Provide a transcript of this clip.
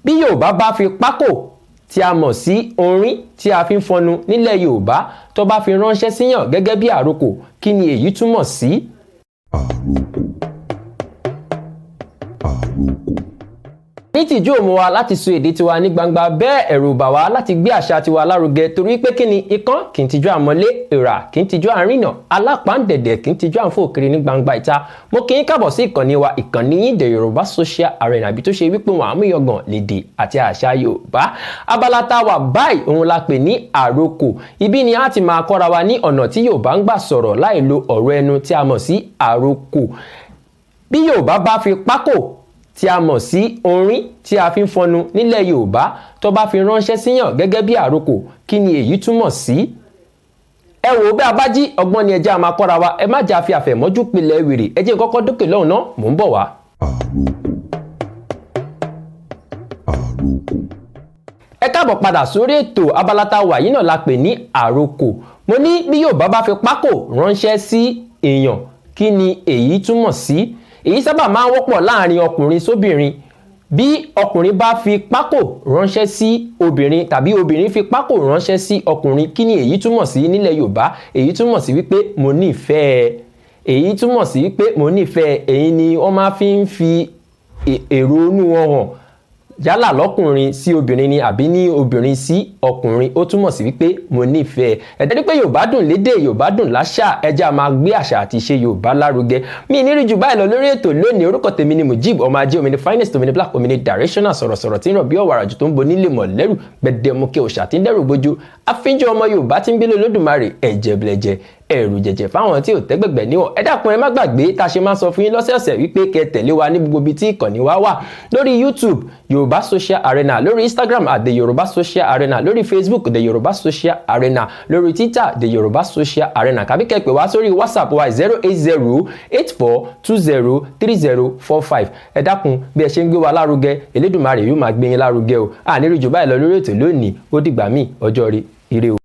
Bí Yorùbá bá fi pákò tí a mọ̀ sí orin tí a fi ń fọnu nílẹ̀ Yorùbá, tó bá fi ránṣẹ́ síyàn gẹ́gẹ́ bí àrokò, kí ni èyí túmọ̀ sí? Àrokò, àrokò. Ní tìjú òmu wa láti sọ èdè tiwa ní gbangba, bẹ́ẹ̀ ẹ̀rù bà wá láti gbé àṣà tiwa lárugẹ, torí pé kí ni? Ikán kì í tijú àmọ́lé, èèrà kì í tijú àrìnà, alápàǹdẹ̀dẹ̀ kì í tijú àǹfò kiri ní gbangba ìta. Mo kí yín káàbọ̀ sí ìkànnì wa, ìkànnì yín, The Yorùbá Social Arena, àbí tó ṣe wípé wọn àmúyangàn lédè àti àṣà Yorùbá. Abala tá a wà báyìí, òun la pè ní àrokò. Ibi ni a ti máa kọ́ra wa ní ọ̀nà tí Yorùbá ń gbà sọ̀rọ̀ láì lo ọ̀rọ̀ ẹnu, tí a mọ̀ sí àrokò. Bí Yorùbá bá fi pákò tí a mọ̀ sí orin tí a fi ń fọnu nílẹ̀ Yorùbá, tó bá fi ránṣẹ́ síyàn gẹ́gẹ́ bí àrokò, kí ni èyí túmọ̀ sí? Ẹ wò ó, bí a bá jí ọgbọ́n ni ẹjẹ́ a máa kọ́ra wa. Ẹ má jà fi àfẹ̀mọ́jú pilẹ̀ wèrè. Ẹ jẹ́ n kọ́kọ́ dókè lọ́hùn náà, mò ń bọ̀ wá. Àrokò, àrokò. Ẹ káàbọ̀ padà sórí ètò. Abala tá a wà yìí náà la pè ní àrokò. Mo ní bí Yorùbá bá fi pákò ránṣẹ́ sí èèyàn, kí ni èyí túmọ̀ sí? Èyí sábà máa ń wọ́pọ̀ láàrin ọkùnrin sóbìnrin. Bí ọkùnrin bá fi pákò ránṣẹ́ sí obìnrin tàbí obìnrin fi pákò ránṣẹ́ sí ọkùnrin, kí ni èyí túmọ̀ sí nílẹ̀ Yorùbá? Èyí túmọ̀ sí wípé mo nífẹ̀ẹ́. Èyí túmọ̀ sí wípé mo nífẹ̀ẹ́. Èyí ni wọ́n máa fi ń fi èrò inú wọn hàn, yálà lọ́kùnrin sí obìnrin ni àbí ní obìnrin sí ọkùnrin. Ó túmọ̀ sí wípé mo nífẹ̀ẹ́. Ẹ̀dẹ́rí pé Yorùbá dùn lédè, Yorùbá dùn láṣà. Ẹjẹ́ a máa gbé àṣà àti ìṣe Yorùbá lárugẹ. Mi ní rí jù báyìí lọ lórí ètò lónìí. Orúkọ tèmi ni Mujib ọmọ ajé, omini finest, omini black, omini directional, sọ̀rọ̀sọ̀rọ̀ tí ń rọ̀ bí ọ̀wàrà jù, tó ń bo nílé mọ̀ lẹ́rù, gbẹdẹmukẹ òṣà tí ń dẹ́rù bójú, àfínjú ọmọ Yorùbá tí ń gbélé Olódùmarè, ẹ̀jẹ̀ blẹ̀jẹ̀, ẹ̀rù jẹ̀jẹ̀ fáwọn tí ò tẹ́gbẹ̀gbẹ̀ níwọ̀n. Ẹ dákun, ẹ má gbàgbé tá a ṣe máa sọ fún yín lọ́sẹ̀ọ̀sẹ̀ wípé kẹ́ tẹ̀lé wa ní gbogbo ibi tí ìkànnì wa wà: lórí YouTube, Yorùbá Social Arena; lórí Instagram, @TheYorùbáSocialArena; lórí Facebook, The Yorùbá Social Arena; lórí Twitter, The Yorùbá Social Arena, kàbí kẹ́ pè wá sórí WhatsApp wa, 08084203045. Ẹ dákun, bí ẹ ṣe ń gbé wa lárugẹ, Elédùmarè yóò máa gbé yín lárugẹ o. Àní rí jù báyìí lọ lórí ètò lónìí. Ó dìgbà míì, ọjọ́ rí, ire o.